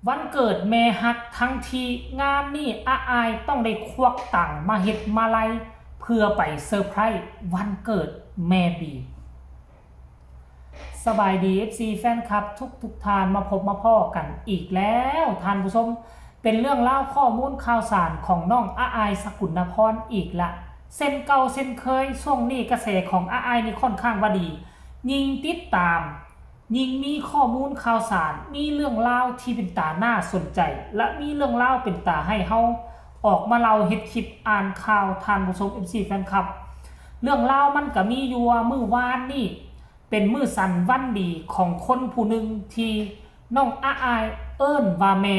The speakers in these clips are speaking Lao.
ວັນເກີດແມ່ຮັກ ທັງທີ່ງານນີ້ອ້າອ້າຍຕ້ອງໄດ້ຄວັກຕັງມາເຮັດມາໄລ ເພື່ອໄປເຊີໄພຣສ໌ວັນເກີດແມ່ບີ. ສະບາຍດີ ເອັຟຊີ ແຟນຄລັບທຸກໆທ່ານ ມາພົບມາພໍ້ກັນອີກແລ້ວທ່ານຜູ້ຊົມ. ເປັນເລື່ອງລາວຂໍ້ມູນຂ່າວສານຂອງນ້ອງອ້າອ້າຍ ສະກຸນນະພອນ ອີກລະ ເຊັ່ນເກົ່າເຊັ່ນເຄີຍ. ຊ່ວງນີ້ກະແສຂອງອ້າອ້າຍນີ້ຂ້ອນຂ້າງວ່າດີ ຍິ່ງຕິດຕາມ ຍິ່ງມີຂໍ້ມູນຂ່າວສານ ມີເລື່ອງລາວທີ່ເປັນຕາໜ້າສົນໃຈ ແລະ ມີເລື່ອງລາວເປັນຕາໃຫ້ເຮົາອອກມາເລົ່າເຮັດຄລິບອ່ານຂ່າວທ່ານຜູ້ຊົມ ເອັຟຊີ ແຟນຄລັບ. ເລື່ອງລາວມັນກະມີຢູ່ວ່າ ມື້ວານນີ້ເປັນມື້ສັນວັນດີຂອງຄົນຜູ້ໜຶ່ງທີ່ນ້ອງອ້າອ້າຍເອີ້ນວ່າແມ່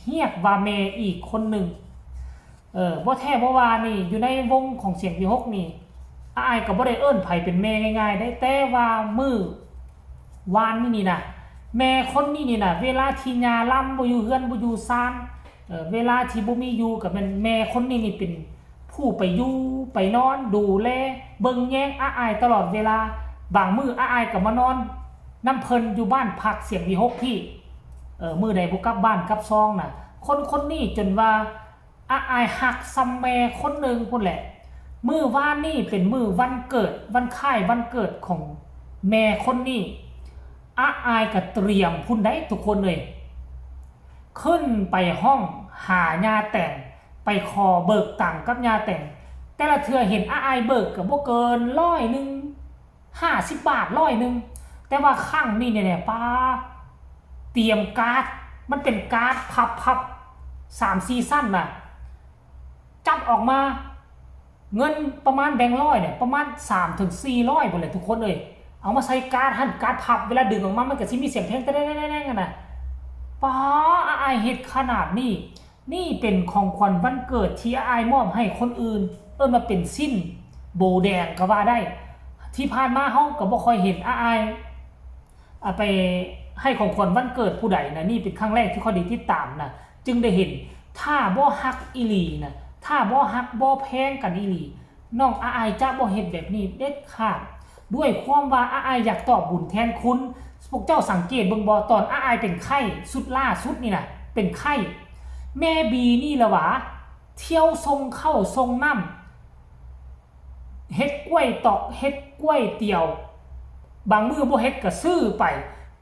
ຮຽກວ່າແມ່ອີກຄົນໜຶ່ງ. ເອີ ບໍ່ແທ້ບໍ່ວ່ານີ້ ຢູ່ໃນວົງຂອງສຽງວີຫົກນີ້ ອ້າຍກໍບໍ່ໄດ້ເອີ້ນໃຜເປັນແມ່ງ່າຍໆເດ້. ແຕ່ວ່າມື້ວານນີ້ນີ້ນະ ແມ່ຄົນນີ້ນີ້ນະ ເວລາທີ່ຍ່າລຳບໍ່ຢູ່ເຮືອນບໍ່ຢູ່ຊານ ເອີ ເວລາທີ່ບໍ່ມີຢູ່ ກໍແມ່ນແມ່ຄົນນີ້ນີ້ເປັນຜູ້ໄປຢູ່ໄປນອນ ດູແລເບິ່ງແຍງອ້າຍຕະຫຼອດເວລາ. ບາງມື້ອ້າຍກໍມານອນນຳເພິ່ນຢູ່ບ້ານພັກສຽງວີຫົກພີ້ ເອີ ມື້ໃດບໍ່ກັບບ້ານກັບຊ່ອງນະ. ຄົນຄົນນີ້ຈົນວ່າ ອາອາຍຮັກຊ່ຳແມ່ຄົນໜຶ່ງພຸ້ນແຫຼະ. ມື້ວານນີ້ເປັນມື້ວັນເກີດ ວັນຄ້າຍວັນເກີດຂອງແມ່ຄົນນີ້. ອາອາຍກະຕຽມພຸ້ນໃດ໋ທຸກຄົນເອີຍ ຂຶ້ນໄປຮ້ອງຫາຍ່າແຕງ ໄປຂໍເບີກຕັງກັບຍ່າແຕງ. ແຕ່ລະເທື່ອເຫັນອາອາຍເບີກກະບໍ່ເກີນຮ້ອຍໜຶ່ງ ຫ້າສິບບາດ ຮ້ອຍໜຶ່ງ. ແຕ່ວ່າຄັ້ງນີ້ແນ່ໆ ປ້າ ຕຽມກາດ ມັນເປັນກາດພັບໆ ສາມສີ່ຊັ້ນນະ ຈັບອອກມາ ເງິນປະມານແບງຮ້ອຍນີ້ ປະມານສາມເຖິງສີ່ຮ້ອຍພຸ້ນແຫຼະທຸກຄົນເອີຍ. ເອົາມາໃສ່ກາດຫັ້ນ ກາດພັບ ເວລາດຶງອອກມາ ມັນກະຊິມີສຽງແທງແຕ່ແດງໆຫັ້ນນະ. ປ້າ ອາອາຍເຮັດຂະໜາດນີ້. ນີ້ເປັນຂອງຂວັນວັນເກີດທີ່ອາອາຍມອບໃຫ້ຄົນອື່ນ ເອີ້ນວ່າເປັນຊິ້ນໂບແດງກໍວ່າໄດ້. ທີ່ຜ່ານມາເຮົາກໍບໍ່ຄ່ອຍເຫັນອາອາຍ ອາ ໄປໃຫ້ຂອງຂວັນວັນເກີດຜູ້ໃດນະ. ນີ້ເປັນຄັ້ງແລກທີ່ຂ້ອຍໄດ້ຕິດຕາມນະ ຈຶ່ງໄດ້ເຫັນ. ຖ້າບໍ່ຮັກອີ່ຫຼີນະ ຖ້າບໍ່ຮັກບໍ່ແພງກັນອີ່ຫຼີ ນ້ອງອາອາຍຈະບໍ່ເຮັດແບບນີ້ເດັດຂາດ. ດ້ວຍຄວາມວ່າອາອາຍຢາກຕອບບຸນແທນຄຸນ. ພວກເຈົ້າສັງເກດເບິ່ງບໍ່ ຕອນອາອາຍເປັນໄຂ້ຊຸດລ່າສຸດນີ້ນະ ເປັນໄຂ້ ແມ່ບີນີ້ລະຫວາ ທ່ຽວສົ່ງເຂົ້າສົ່ງນ້ຳ ເຮັດກ້ວຍຕອກ ເຮັດກ້ວຍຕຽວ ບາງມື້ບໍ່ເຮັດກະຊື້ໄປ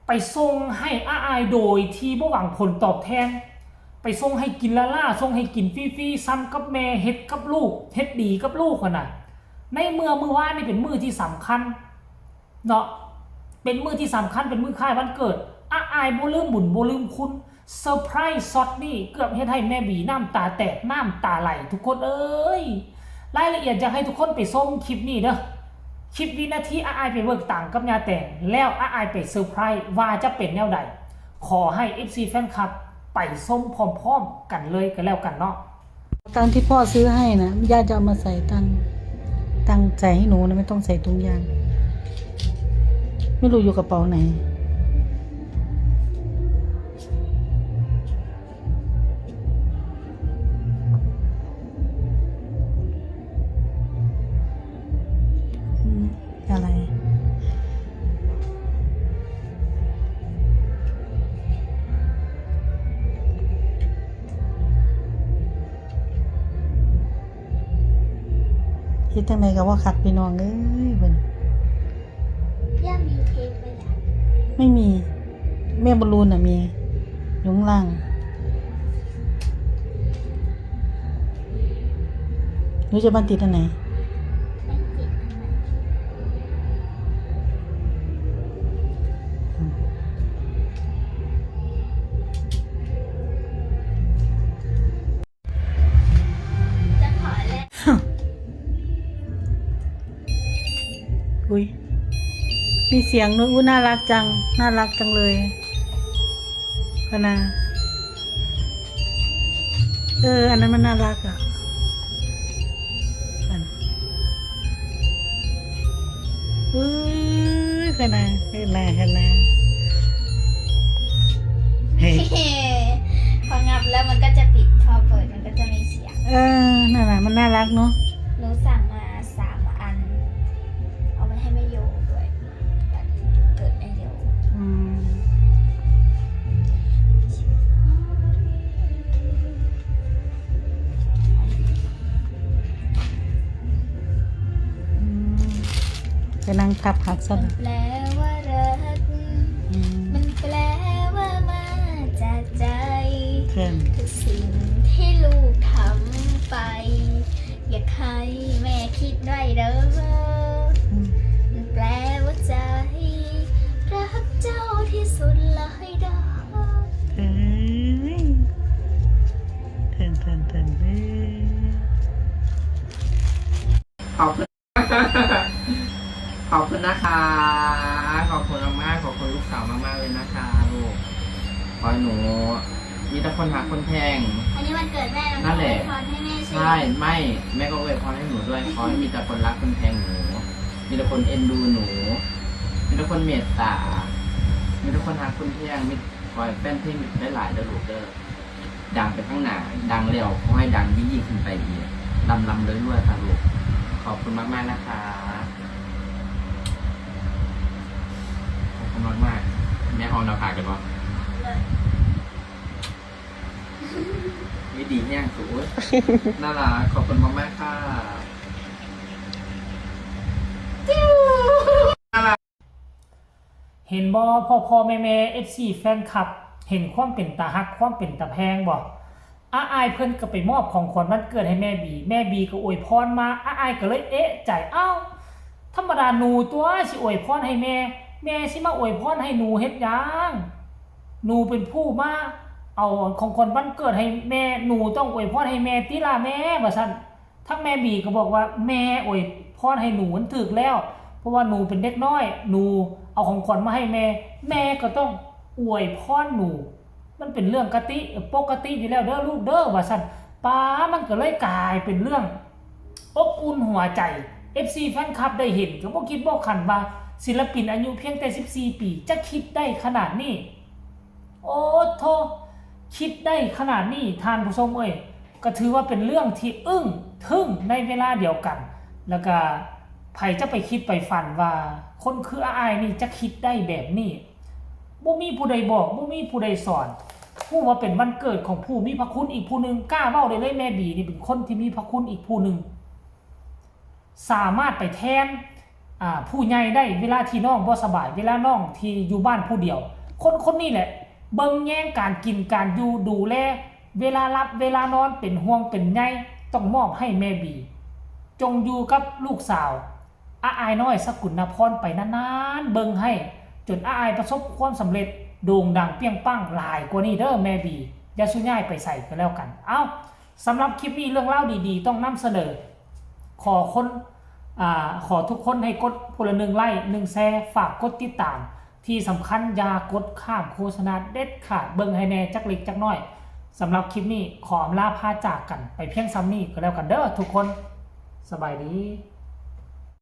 ໄປສົ່ງໃຫ້ອາອາຍໂດຍທີ່ບໍ່ຫວັງຜົນຕອບແທນ ໄປສົ່ງໃຫ້ກິນລ້າໆ ສົ່ງໃຫ້ກິນຟຣີໆ ຊ່ຳກັບແມ່ເຮັດກັບລູກ ເຮັດດີກັບລູກຫັ້ນນະ. ໃນເມື່ອມື້ວານນີ້ເປັນມື້ທີ່ສຳຄັນເນາະ ເປັນມື້ທີ່ສຳຄັນ ເປັນມື້ຄ້າຍວັນເກີດ ອາອາຍບໍ່ລືມບຸນບໍ່ລືມຄຸນ. ເຊີໄພຣສ໌ຊັອດນີ້ເກືອບເຮັດໃຫ້ແມ່ບີນ້ຳຕາແຕກ ນ້ຳຕາໄຫຼທຸກຄົນເອີຍ. ລາຍລະອຽດຢາກໃຫ້ທຸກຄົນໄປຊົມຄລິບນີ້ເດີ ຄລິບວິນາທີອາອາຍໄປເບີກຕັງກັບຍ່າແຕງ ແລ້ວອາອາຍໄປເຊີໄພຣສ໌ວ່າຈະເປັນແນວໃດ. ຂໍໃຫ້ເອັຟຊີແຟນຄລັບໄປຊົມພ້ອມໆກັນເລີຍກໍແລ້ວກັນເນາະ. ตังค์ที่พ่อซื้อให้นะ ย่าจะเอามาใส่ตังค์ ตังค์ใส่ให้หนูนะ ไม่ต้องใส่ถุงยาง ไม่รู้อยู่กระเป๋าไหน อืม อะไร เฮ็ดจั่งใดก็บ่คักพี่น้องเอ้ย เพิ่น ย่ามีเค้กไหมล่ะ ไม่มี แม่บอลลูนน่ะมี อยู่ข้างล่าง หนูจะมาติดอันไหน ไม่ติดอันไหน อุ๊ย มีเสียงด้วย อุ๊ย น่ารักจัง น่ารักจังเลย พะนา เออ อันนั้นมันน่ารักอะ อัน เอ้ย ขนาด ขนาด ขนาด เฮ้ย พองับแล้วมันก็จะปิด พอเปิดมันก็จะมีเสียง เออ นั่นแหละ มันน่ารักเนอะ หนูสั่งมาสามอัน เอาไว้ให้แม่โยด้วย วันเกิดแม่โย อืม ກັບຮັກຊັ້ນ ແປວ່າຮັກ ອືມ ມັນແປວ່າມາຈາກໃຈ ແມ່ນ ທຸກສິ່ງທີ່ລູກທຳໄປ ຢາກໃຫ້ແມ່ຄິດໄວ້ເດີ ອືມ ມັນແປວ່າໃຈ ຮັກເຈົ້າທີ່ສຸດເລີຍເດີ ເອີຍ ເທີນໆໆເດີ ຂອບຄຸນ ຂອບຄຸນນະຄະ ຂອບຄຸນມາກໆ ຂອບຄຸນລູກສາວມາກໆເລີຍນະຄະລູກ ຂໍໃຫ້ໜູມີແຕ່ຄົນຮັກຄົນແພງ ອັນນີ້ວັນເກີດແມ່ ນັ້ນແຫຼະ ອວຍພອນໃຫ້ແມ່ ໃຊ່ ໃຫ້ ແມ່ກໍອວຍພອນໃຫ້ໜູດ້ວຍ ຂໍໃຫ້ມີແຕ່ຄົນຮັກຄົນແພງໜູ ມີແຕ່ຄົນເອັນດູໜູ ມີແຕ່ຄົນເມດຕາ ມີແຕ່ຄົນຮັກຄົນແພງ ມີ ຂໍໃຫ້ແຟນເພງໄດ້ຫຼາຍເດີລູກເດີ ດັງໄປຂ້າງໜ້າ ດັງແລ້ວຂໍໃຫ້ດັງຍິ່ງໆຂຶ້ນໄປອີກ ລ່ຳໆລວຍໆ ຄ່ະລູກ ຂອບຄຸນມາກໆນະຄະ ຂອບຄຸນມາກໆ ແມ່ຫອມໜ້າຜາກໄດ້ບໍ່? ເລີດ ເຮີ້ຍ ດີແຮງສູ ໜ້າລັກ ຂອບຄຸນມາກໆຄ່ະ. ເຫັນບໍ່ ພໍ່ໆ ແມ່ໆ ເອັຟຊີ ແຟນຄລັບ ເຫັນຄວາມເປັນຕາຮັກ ຄວາມເປັນຕາແພງບໍ່? ອາອ້າຍເພິ່ນກໍໄປມອບຂອງຂວັນວັນເກີດໃຫ້ແມ່ບີ ແມ່ບີກໍອວຍພອນມາ ອາອ້າຍກໍເລີຍເອະໃຈ ອ້າວ ທຳມະດາໜູຕົວະຊິອວຍພອນໃຫ້ແມ່ ແມ່ຊິມາອວຍພອນໃຫ້ໜູເຮັດຫຍັງ? ໜູເປັນຜູ້ມາເອົາຂອງຂວັນວັນເກີດໃຫ້ແມ່ ໜູຕ້ອງອວຍພອນໃຫ້ແມ່ຕິລະແມ່ ວ່າຊັ້ນ. ທາງແມ່ບີກໍບອກວ່າ ແມ່ອວຍພອນໃຫ້ໜູມັນຖືກແລ້ວ ເພາະວ່າໜູເປັນເດັກນ້ອຍ ໜູເອົາຂອງຂວັນມາໃຫ້ແມ່ ແມ່ກໍຕ້ອງອວຍພອນໜູ ມັນເປັນເລື່ອງກະຕິ ປົກກະຕິຢູ່ແລ້ວເດີລູກເດີ ວ່າຊັ້ນ. ປາ ມັນກໍເລີຍກາຍເປັນເລື່ອງອົບອຸ່ນຫົວໃຈ ເອັຟຊີ ແຟນຄລັບໄດ້ເຫັນກໍບໍ່ຄິດບໍ່ຝັນວ່າ ສິນລະປິນອາຍຸພຽງແຕ່ສິບສີ່ປີ ຈະຄິດໄດ້ຂະໜາດນີ້. ໂອ້ໂທ້ ຄິດໄດ້ຂະໜາດນີ້ ທ່ານຜູ້ຊົມເອີຍ ກໍຖືວ່າເປັນເລື່ອງທີ່ອຶ້ງທຶ້ງໃນເວລາດຽວກັນ ແລ້ວກະໃຜຈະໄປຄິດໄປຝັນວ່າ ຄົນຄືອາອ້າຍນີ້ຈະຄິດໄດ້ແບບນີ້ ບໍ່ມີຜູ້ໃດບອກ ບໍ່ມີຜູ້ໃດສອນ ຮູ້ວ່າເປັນວັນເກີດຂອງຜູ້ມີພະຄຸນອີກຜູ້ໜຶ່ງ ກ້າເວົ້າໄດ້ເລີຍ ແມ່ບີນີ້ເປັນຄົນທີ່ມີພະຄຸນອີກຜູ້ໜຶ່ງ ສາມາດໄປແທນ ອ່າ ຜູ້ໃຫຍ່ໄດ້ ເວລາທີ່ນ້ອງບໍ່ສະບາຍ ເວລານ້ອງທີ່ຢູ່ບ້ານຜູ້ດຽວ ຄົນຄົນນີ້ແຫຼະ ເບິ່ງແຍງການກິນການຢູ່ ດູແລ ເວລາຫຼັບເວລານອນ ເປັນຫ່ວງເປັນໃຍ ຕ້ອງມອບໃຫ້ແມ່ບີ ຈົ່ງຢູ່ກັບລູກສາວ ອາອ້າຍນ້ອຍ ສະກຸນນະພອນ ໄປນານໆ ເບິ່ງໃຫ້ ຈົນອາອ້າຍປະສົບຄວາມສຳເລັດ ໂດ່ງດັງປ່ຽງປັງຫຼາຍກວ່ານີ້ເດີແມ່ບີ ຢ່າສູ່ຍ້າຍໄປໃສກໍແລ້ວກັນ. ເອົ້າ ສຳລັບຄລິບນີ້ເລື່ອງລາວດີໆຕ້ອງນຳສະເໜີ ຂໍຄົນ ອ່າ ຂໍທຸກຄົນໃຫ້ກົດຜູ້ລະໜຶ່ງໄລ້ ໜຶ່ງແຊ ຝາກກົດຕິດຕາມ ທີ່ສຳຄັນຢ່າກົດຂ້າມໂຄສະນາເດັດຂາດ ເບິ່ງໃຫ້ແດ່ຈັກເລັກຈັກນ້ອຍ. ສຳລັບຄລິບນີ້ຂໍອຳລາພາຈາກກັນໄປພຽງສ່ຳນີ້ກໍແລ້ວກັນເດີທຸກຄົນ ສະບາຍດີ.